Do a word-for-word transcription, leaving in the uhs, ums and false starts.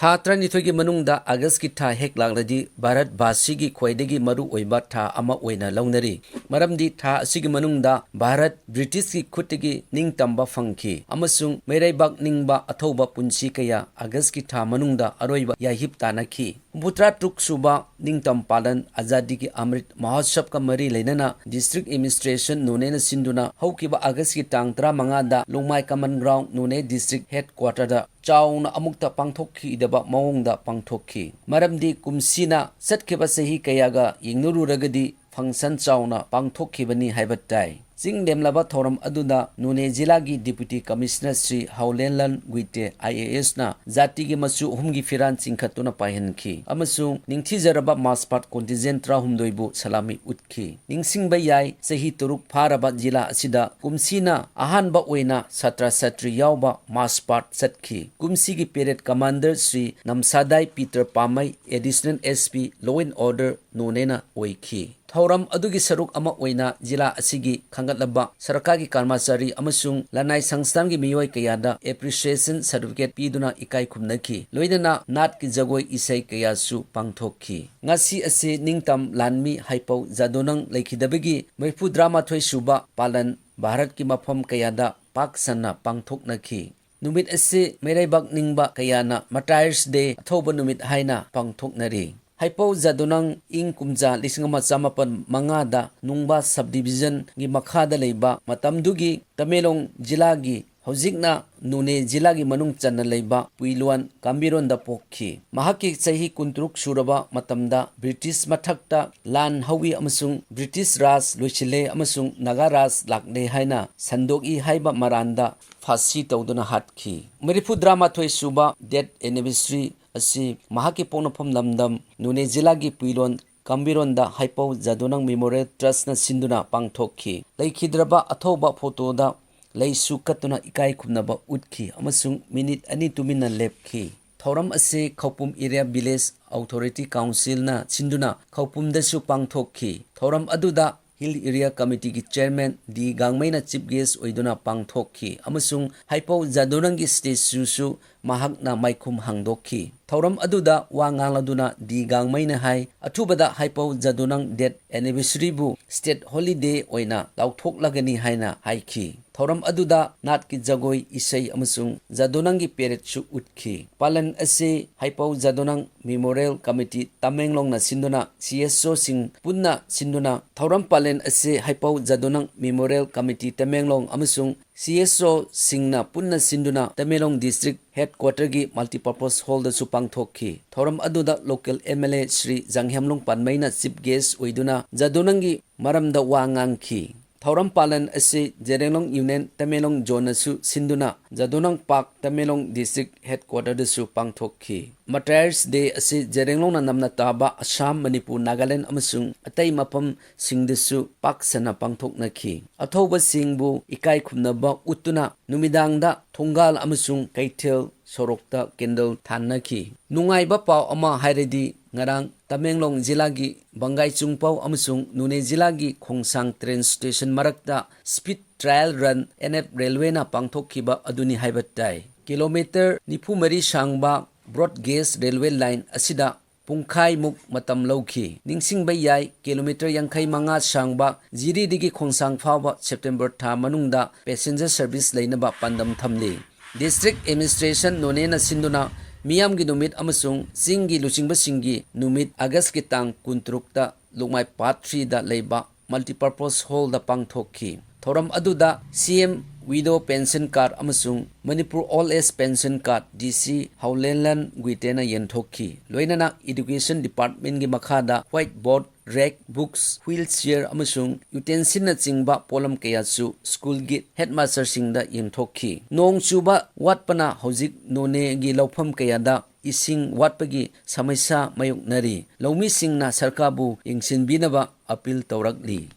ꯊꯥ ꯇꯔꯥꯅꯤꯊꯣꯏꯒꯤ ꯃꯅꯨꯡꯗ ꯑꯥꯒꯁꯀꯤ ꯊꯥ ꯍꯦꯛ ꯂꯥꯛꯂꯗꯤ ꯚꯥꯔꯠ ꯚꯥꯁꯤꯒꯤ ꯈ꯭ꯋꯥꯏꯗꯒꯤ ꯃꯔꯨ ꯑꯣꯏꯕ ꯊꯥ ꯑꯃ ꯑꯣꯏꯅ ꯂꯧꯅꯔꯤ꯫ ꯃꯔꯝꯗꯤ ꯊꯥ ꯑꯁꯤꯒꯤ ꯃꯅꯨꯡꯗ ꯚꯥꯔꯠ ꯕ꯭ꯔꯤꯇꯤꯁꯀꯤ ꯈꯨꯠꯇꯒꯤ ꯅꯤꯡꯇꯝꯕ ꯐꯪꯈꯤ ꯑꯃꯁꯨꯡ ꯃꯤꯔꯩꯕꯥꯛ ꯅꯤꯡꯕ ꯑꯊꯧꯕ ꯄꯨꯟꯁꯤ ꯀꯌꯥ ꯑꯥꯒꯁꯀꯤ ꯊꯥ ꯃꯅꯨꯡꯗ ꯑꯔꯣꯏꯕ ꯌꯥꯏꯍꯤꯞ ꯇꯥꯟꯅꯈꯤ꯫ ꯍꯨꯝꯐꯨꯇꯔꯥ ꯇꯔꯨꯛ ꯁꯨꯕ ꯅꯤꯡꯇꯝ ꯄꯥꯂꯟ ꯑꯖꯥꯗꯤꯒꯤ ꯑꯃ꯭ꯔꯤꯠ ꯃꯍꯣꯠꯁꯕꯀ ꯃꯔꯤ ꯂꯩꯅꯅ district administration ꯅꯣꯅꯦꯅ ꯁꯤꯟꯗꯨꯅ ꯍꯧꯈꯤꯕ ꯑꯥꯒꯁꯀꯤ ꯇꯥꯡ ꯇꯔꯥꯃꯉꯥꯗ ꯂꯣꯡꯃꯥꯏ common ground ꯅꯣꯅꯦ district headquarterꯗ ꯆꯥꯎꯅ ꯑꯃꯨꯛꯇ ꯄꯥꯡꯊꯣꯛꯈꯤꯗꯕ ꯃꯑꯣꯡꯗ ꯄꯥꯡꯊꯣꯛꯈꯤ꯫ ꯃꯔꯝꯗꯤ ꯀꯨꯝꯁꯤꯅ ꯆꯠꯈꯤꯕ ꯆꯍꯤ ꯀꯌꯥꯒ ꯌꯦꯡꯅꯔꯨꯔꯒꯗꯤ function ꯆꯥꯎꯅ ꯄꯥꯡꯊꯣꯛꯈꯤꯕꯅꯤ ꯍꯥꯏꯕ ꯇꯥꯏ꯫ ꯆꯤꯡ ꯂꯦꯝꯂꯕ ꯊꯧꯔꯝ ꯑꯗꯨꯗ ꯅꯣꯅꯦ ꯖꯤꯂꯥꯒꯤ Deputy Commissioner ꯁ꯭ꯔꯤ ꯍꯥꯎꯂꯦꯟꯂꯥꯜ ꯒꯨꯏꯇꯦ IASꯅ ꯖꯥꯇꯤꯒꯤ ꯃꯆꯨ ꯑꯍꯨꯝꯒꯤ ꯐꯤꯔꯥꯟ ꯆꯤꯡꯈꯠꯇꯨꯅ ꯄꯥꯏꯍꯟꯈꯤ ꯑꯃꯁꯨꯡ ꯅꯤꯡꯊꯤꯖꯔꯕ march past contingent ꯇꯔꯥꯍꯨꯝꯗꯣꯏꯕꯨ ꯁꯂꯥꯃꯤ ꯎꯠꯈꯤ꯫ ꯅꯤꯡꯁꯤꯡꯕ ꯌꯥꯏ, ꯆꯍꯤ ꯇꯔꯨꯛ ꯐꯥꯔꯕ ꯖꯤꯂꯥ ꯑꯁꯤꯗ ꯀꯨꯝꯁꯤꯅ ꯑꯍꯥꯟꯕ ꯑꯣꯏꯅ ꯁꯥꯇ꯭ꯔ ꯁꯥꯇ꯭ꯔꯤ ꯌꯥꯎꯕ march past ꯆꯠꯈꯤ꯫ ꯀꯨꯝꯁꯤꯒꯤ parade commander Shri Namsadai Peter Pamei, Additional SP Law and Order ꯅꯣꯅꯦꯅ ꯑꯣꯏꯈꯤ꯫ ꯊꯧꯔꯝ ꯑꯗꯨꯒꯤ ꯁꯔꯨꯛ ꯑꯃ ꯑꯣꯏꯅ ꯖꯤꯂꯥ ꯑꯁꯤꯒꯤ ꯈꯟꯒꯠꯂꯕ ꯁꯔꯀꯥꯔꯒꯤ ꯀꯔꯃꯆꯥꯔꯤ ꯑꯃꯁꯨꯡ ꯂꯅꯥꯏ ꯁꯪꯁꯊꯥꯟꯒꯤ ꯃꯤꯑꯣꯏ ꯀꯌꯥꯗ appreciation certificate ꯄꯤꯗꯨꯅ ꯏꯀꯥꯏ ꯈꯨꯝꯅꯈꯤ꯫ ꯂꯣꯏꯅꯅ ꯅꯥꯠꯀꯤ ꯖꯒꯣꯏ ꯏꯁꯩ ꯀꯌꯥꯁꯨ ꯄꯥꯡꯊꯣꯛꯈꯤ꯫ ꯉꯁꯤ ꯑꯁꯤ ꯅꯤꯡꯇꯝ ꯂꯥꯟꯃꯤ ꯍꯥꯏꯄꯧ ꯖꯥꯗꯣꯅꯪ ꯂꯩꯈꯤꯗꯕꯒꯤ ꯃꯔꯤꯐꯨꯇꯔꯥꯃꯥꯊꯣꯏ ꯁꯨꯕ ꯄꯥꯂꯟ ꯚꯥꯔꯠꯀꯤ ꯃꯐꯝ ꯀꯌꯥꯗ ꯄꯥꯛ ꯁꯟꯅ ꯄꯥꯡꯊꯣꯛꯅꯈꯤ꯫ ꯅꯨꯃꯤꯠ ꯑꯁꯤ ꯃꯤꯔꯩꯕꯥꯛ ꯅꯤꯡꯕ ꯀꯌꯥꯅ Martyrs Day, ꯑꯊꯧꯕ ꯅꯨꯃꯤꯠ ꯍꯥꯏꯅ ꯄꯥꯡꯊꯣꯛꯅꯔꯤ꯫ ꯍꯩꯄꯧ ꯖꯥꯗꯨꯅꯪ ꯏꯪ ꯀꯨꯝꯖꯥ ꯂꯤꯁꯤꯡ ꯑꯃ ꯆꯥꯃꯥꯄꯟ ꯃꯉꯥꯗ ꯅꯨꯡꯕꯥ subdivisionꯒꯤ ꯃꯈꯥꯗ ꯂꯩꯕ ꯃꯇꯝꯗꯨꯒꯤ ꯇꯃꯦꯡꯂꯣꯡ ꯖꯤꯂꯥꯒꯤ, ꯍꯧꯖꯤꯛꯅ ꯅꯣꯅꯦ ꯖꯤꯂꯥꯒꯤ ꯃꯅꯨꯡ ꯆꯟꯅ ꯂꯩꯕ ꯄꯨꯏꯂꯨꯋꯥꯟ ꯀꯥꯝꯕꯤꯔꯣꯟꯗ ꯄꯣꯛꯈꯤ꯫ ꯃꯍꯥꯛꯀꯤ ꯆꯍꯤ ꯀꯨꯟꯇꯔꯨꯛ ꯁꯨꯔꯕ ꯃꯇꯝꯗ ꯕ꯭ꯔꯤꯇꯤꯁ ꯃꯊꯛꯇ ꯂꯥꯟ ꯍꯧꯏ ꯑꯃꯁꯨꯡ ꯕ꯭ꯔꯤꯇꯤꯁ ꯔꯥꯖ ꯂꯣꯏꯁꯤꯜꯂꯦ ꯑꯃꯁꯨꯡ ꯅꯥꯒꯥ ꯔꯥꯖ ꯂꯥꯛꯂꯦ ꯍꯥꯏꯅ ꯁꯟꯗꯣꯛꯏ ꯍꯥꯏꯕ ꯃꯔꯥꯟꯗ ꯐꯥꯁꯤ ꯇꯧꯗꯨꯅ ꯍꯥꯠꯈꯤ꯫ ꯃꯔꯤꯐꯨꯇꯔꯥꯃꯥꯊꯣꯏ ꯁꯨꯕ death anniversary ꯑꯁꯤ ꯃꯍꯥꯛꯀꯤ ꯄꯣꯛꯅꯐꯝ ꯂꯝꯗꯝ ꯅꯣꯅꯦ ꯖꯤꯂꯥꯒꯤ ꯄꯨꯏꯂꯣꯟ ꯀꯥꯝꯕꯤꯔꯣꯟꯗ ꯍꯩꯄꯧ ꯖꯥꯗꯣꯅꯪ Memorial Trustꯅ ꯁꯤꯟꯗꯨꯅ ꯄꯥꯡꯊꯣꯛꯈꯤ꯫ ꯂꯩꯈꯤꯗ꯭ꯔꯕ ꯑꯊꯧꯕ ꯐꯣꯇꯣꯗ ꯂꯩꯁꯨ ꯀꯠꯇꯨꯅ ꯏꯀꯥꯏ ꯈꯨꯝꯅꯕ ꯎꯠꯈꯤ ꯑꯃꯁꯨꯡ ꯃꯤꯅꯤꯠ ꯑꯅꯤ ꯇꯨꯃꯤꯟꯅ ꯂꯦꯞꯈꯤ꯫ ꯊꯧꯔꯝ ꯑꯁꯤ ꯈꯧꯄꯨꯝ Area Village Authority Councilꯅ ꯁꯤꯟꯗꯨꯅ ꯈꯧꯄꯨꯝꯗꯁꯨ ꯄꯥꯡꯊꯣꯛꯈꯤ꯫ ꯊꯧꯔꯝ ꯑꯗꯨꯗ Hill Area Committeeꯒꯤ Chairman ꯗꯤ ꯒꯥꯡꯃꯩꯅ Chief Guest ꯑꯣꯏꯗꯨꯅ ꯄꯥꯡꯊꯣꯛꯈꯤ ꯑꯃꯁꯨꯡ ꯍꯩꯄꯧ ꯖꯥꯗꯣꯅꯪꯒꯤ statueꯁꯨ ꯃꯍꯥꯛꯅ ꯃꯥꯏꯈꯨꯝ ꯍꯥꯡꯗꯣꯛꯈꯤ꯫ ꯊꯧꯔꯝ ꯑꯗꯨꯗ ꯋꯥ ꯉꯥꯡꯂꯗꯨꯅ ꯗꯤ ꯒꯥꯡꯃꯩꯅ ꯍꯥꯏ, ꯑꯊꯨꯕꯗ ꯍꯩꯄꯧ ꯖꯥꯗꯣꯅꯪ death anniversaryꯕꯨ state holiday ꯑꯣꯏꯅ ꯂꯥꯎꯊꯣꯛꯂꯒꯅꯤ ꯍꯥꯏꯅ ꯍꯥꯏꯈꯤ꯫ ꯊꯧꯔꯝ ꯑꯗꯨꯗ ꯅꯥꯠꯀꯤ ꯖꯒꯣꯏ, ꯏꯁꯩ ꯑꯃꯁꯨꯡ ꯖꯥꯗꯣꯅꯪꯒꯤ paradeꯁꯨ ꯎꯠꯈꯤ꯫ ꯄꯥꯂꯟ ꯑꯁꯤ ꯍꯩꯄꯧ ꯖꯥꯗꯣꯅꯪ Memorial Committee ꯇꯃꯦꯡꯂꯣꯡꯅ ꯁꯤꯟꯗꯨꯅ CSOꯁꯤꯡ ꯄꯨꯟꯅ ꯁꯤꯟꯗꯨꯅ ꯊꯧꯔꯝ ꯄꯥꯂꯟ ꯑꯁꯤ ꯍꯩꯄꯧ ꯖꯥꯗꯣꯅꯪ Memorial Committee ꯇꯃꯦꯡꯂꯣꯡ ꯑꯃꯁꯨꯡ CSOꯁꯤꯡꯅ ꯄꯨꯟꯅ ꯁꯤꯟꯗꯨꯅ ꯇꯃꯦꯡꯂꯣꯡ District Headquarterꯒꯤ Multipurpose Hallꯗꯁꯨ ꯄꯥꯡꯊꯣꯛꯈꯤ꯫ ꯊꯧꯔꯝ ꯑꯗꯨꯗ local MLA Shri ꯖꯥꯡꯍꯦꯝꯂꯣꯡ ꯄꯥꯟꯃꯩꯅ Chief Guest ꯑꯣꯏꯗꯨꯅ ꯖꯥꯗꯣꯅꯪꯒꯤ ꯃꯔꯝꯗ ꯋꯥ ꯉꯥꯡꯈꯤ꯫ ꯊꯧꯔꯝ ꯄꯥꯂꯟ ꯑꯁꯤ ꯖꯦꯔꯦꯡꯂꯣꯡ Union ꯇꯃꯦꯡꯂꯣꯡ Zoneꯅꯁꯨ ꯁꯤꯟꯗꯨꯅ ꯖꯥꯗꯣꯅꯪ Park ꯇꯃꯦꯡꯂꯣꯡ District Headquarterꯗꯁꯨ ꯄꯥꯡꯊꯣꯛꯈꯤ꯫ Martyrs Day ꯑꯁꯤ ꯖꯦꯔꯦꯡꯂꯣꯡꯅ ꯅꯝꯅ ꯇꯥꯕ ꯑꯁꯥꯝ, ꯃꯅꯤꯄꯨꯔ, ꯅꯥꯒꯥꯂꯦꯟ ꯑꯃꯁꯨꯡ ꯑꯇꯩ ꯃꯐꯝꯁꯤꯡꯗꯁꯨ ꯄꯥꯛ ꯁꯟꯅ ꯄꯥꯡꯊꯣꯛꯅꯈꯤ꯫ ꯑꯊꯧꯕꯁꯤꯡꯕꯨ ꯏꯀꯥꯏ ꯈꯨꯝꯅꯕ ꯎꯠꯇꯨꯅ ꯅꯨꯃꯤꯗꯥꯡꯗ ꯊꯣꯡꯒꯥꯜ ꯑꯃꯁꯨꯡ ꯀꯩꯊꯦꯜ ꯁꯣꯔꯣꯛꯇ candle ꯊꯥꯟꯅꯈꯤ꯫ ꯅꯨꯡꯉꯥꯏꯕ ꯄꯥꯎ ꯑꯃ ꯍꯥꯏꯔꯗꯤ, ꯉꯔꯥꯡ ꯇꯃꯦꯡꯂꯣꯡ ꯖꯤꯂꯥꯒꯤ ꯕꯪꯒꯥꯏꯆꯨꯡꯄꯥꯎ ꯑꯃꯁꯨꯡ ꯅꯣꯅꯦ ꯖꯤꯂꯥꯒꯤ ꯈꯣꯡꯁꯥꯡ train station ꯃꯔꯛꯇ speed trial run NF Railwayꯅ ꯄꯥꯡꯊꯣꯛꯈꯤꯕ ꯑꯗꯨꯅꯤ ꯍꯥꯏꯕ ꯇꯥꯏ꯫ Kilometre ꯅꯤꯐꯨ ꯃꯔꯤ ꯁꯥꯡꯕ broad gauge railway line ꯑꯁꯤꯗ ꯄꯨꯡꯈꯥꯏꯃꯨꯛ ꯃꯇꯝ ꯂꯧꯈꯤ꯫ ꯅꯤꯡꯁꯤꯡꯕ ꯌꯥꯏ, kilometre ꯌꯥꯡꯈꯩ ꯃꯉꯥ ꯁꯥꯡꯕ ꯖꯤꯔꯤꯗꯒꯤ ꯈꯣꯡꯁꯥꯡ ꯐꯥꯎꯕ September ꯊꯥ ꯃꯅꯨꯡꯗ passenger service ꯂꯩꯅꯕ ꯄꯥꯟꯗꯝ ꯊꯝꯂꯤ꯫ District Administration ꯅꯣꯅꯦꯅ ꯁꯤꯟꯗꯨꯅ ꯃꯤꯌꯥꯝꯒꯤ ꯅꯨꯃꯤꯠ ꯑꯃꯁꯨꯡ ꯆꯤꯡꯒꯤ ꯂꯨꯆꯤꯡꯕꯁꯤꯡꯒꯤ ꯅꯨꯃꯤꯠ Augustꯀꯤ ꯇꯥꯡ ꯀꯨꯟꯇꯔꯨꯛꯇ ꯂꯨꯛꯃꯥꯏ Part threeꯗ ꯂꯩꯕ Multipurpose Hallꯗ ꯄꯥꯡꯊꯣꯛꯈꯤ꯫ ꯊꯧꯔꯝ ꯑꯗꯨꯗ CM Widow Pension Card ꯑꯃꯁꯨꯡ Manipur Old Age Pension Card DC ꯍꯥꯎꯂꯦꯟꯂꯥꯟ ꯒꯨꯏꯇꯦꯅ ꯌꯦꯟꯊꯣꯛꯈꯤ꯫ ꯂꯣꯏꯅꯅ Education Departmentꯀꯤ ꯃꯈꯥꯗ white board, rack, books, wheelchair ꯑꯃꯁꯨꯡ utensilꯅꯆꯤꯡꯕ ꯄꯣꯠꯂꯝ ꯀꯌꯥꯁꯨ schoolꯒꯤ headmasterꯁꯤꯡꯗ ꯌꯦꯟꯊꯣꯛꯈꯤ꯫ ꯅꯣꯡ ꯆꯨꯕ ꯋꯥꯠꯄꯅ ꯍꯧꯖꯤꯛ ꯅꯣꯅꯦꯒꯤ ꯂꯧꯐꯝ ꯀꯌꯥꯗ ꯏꯁꯤꯡ ꯋꯥꯠꯄꯒꯤ ꯁꯃꯁ꯭ꯌꯥ ꯃꯥꯌꯣꯛꯅꯔꯤ꯫ ꯂꯧꯃꯤꯁꯤꯡꯅ ꯁꯔꯀꯥꯔꯕꯨ ꯌꯦꯡꯁꯤꯟꯕꯤꯅꯕ appeal ꯇꯧꯔꯛꯂꯤ꯫